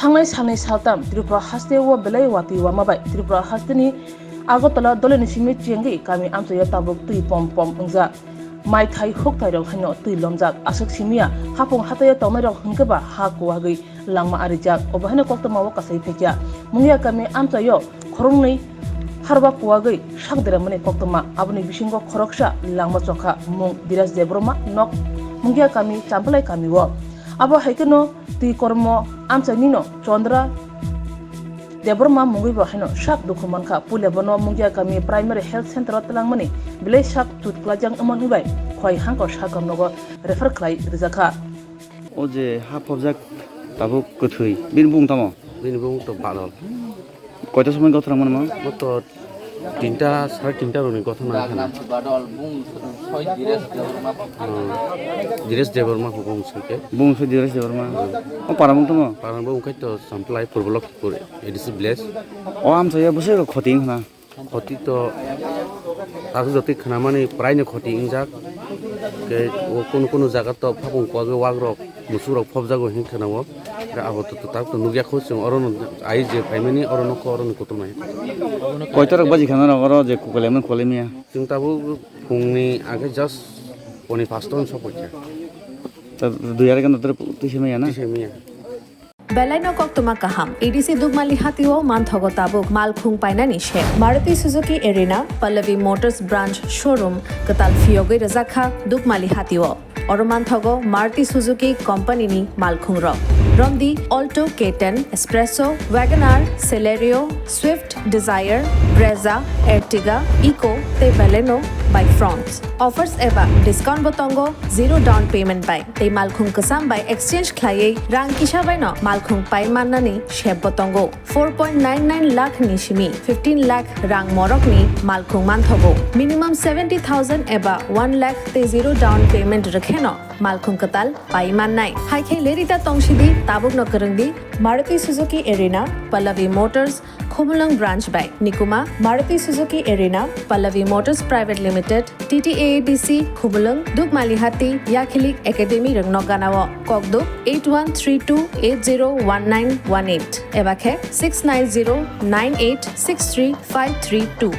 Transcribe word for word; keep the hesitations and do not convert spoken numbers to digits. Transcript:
Thangnai salni saltam Tripura haste o belai watwi wama bai Tripura haste ni Agartala doleni simi chengwi kami amchaio tabuk twi pom pom wngjak. Mai thai huk thai rok haino twi lomjak. Aswk simiya hapung hataio tongnai rok hwnkhe ba ha kuwagwi langma arijak. Obo haino koktwma o kasai phekya. Mungia kami amchaio khoroknwi harba kuwagwi sak deramani koktwma. Aboni bisingo khoroksa langma chokha mung Diraj Debbarma nok Mungia kami Chambalai kami o. Abo hai kheno twi kormo amchaini no Chandra Debbarma mungwi bo haino sak dukhu mankha. Puila bono Mungia kami Primary Health Center o twlangmani belai sak chut kwlaijak wngmani bai khoi hangkor sakam nogo refer khlai rijakha. O je ha phobjak tabuk kwthwi, bini bung tamo? Bini bung to Badol. Koita somoi gothorang manma? Bo to tinta, sare tinta rokni gothorna khana. Badol bung soi Diresh Debbarma. Hmm. Diresh Debbarma hukung soi ke. Bung soi Diresh Debbarma. O para bung tamo? Para bung khai to Samplai Purbolok pur A D C village. O amchaio bwswk khoti wngkha na? Khoti to takhuk jotwi khnamani praino khoti wngjak. Ke o kunu kunu jaga to phapung kwagwi wagrok, musukrok phobjago hin khwnao. Ke abo to, to tak to nukya kho chwng orono ai je phaimani orono kho orono kutung nai. Koitorok baji khana rok oro je kukulemani kukulemya? Chwng tabuk phungni age just poni pasto hwn sokphaikha. Ta dui arai gana twi semaya na? Twi semaya. Belaino koktwma kaham, A D C Dukmali hatio manthogo tabuk malkhung painani se. Maruti Suzuki Arena, Pallavi Motors Branch Showroom, kwtal phiyogwi rwjakha Dukmali hatio. Oro manthogo Maruti Suzuki Company ni malkhung rok. Romdi Alto K ten, Espresso, Wagon R, Celerio, Swift Desire, Brezza, Ertiga, Eeco tei Baleno bai Fronx. Offers eba discount bo tongo, zero down payment bai tei malkhung kwcham bai exchange khlaiwi rang kisa baino malkhung pai mannani sep bo tongo. Four point nine nine lakh ni simi fifteen lakh rang morokni malkhung manthogo. Minimum seventy thousand eba one lakh tei zero down payment rwkheno malkhung kwtal pai mannai. Hai khe lerita tongsidi, tabukno kwrwngdi Maruti Suzuki Arena, Pallavi Motors, Khumulwng Branch bai. Nikuma, Maruti Suzuki Arena, Pallavi Motors Private Limited, T T A A D C, Khumulwng, Dukmalihati, Yakhilik Academy rwngno ganao. Kokduk eight one three two eight zero one nine one eight eba khe six nine zero nine eight six three five three two.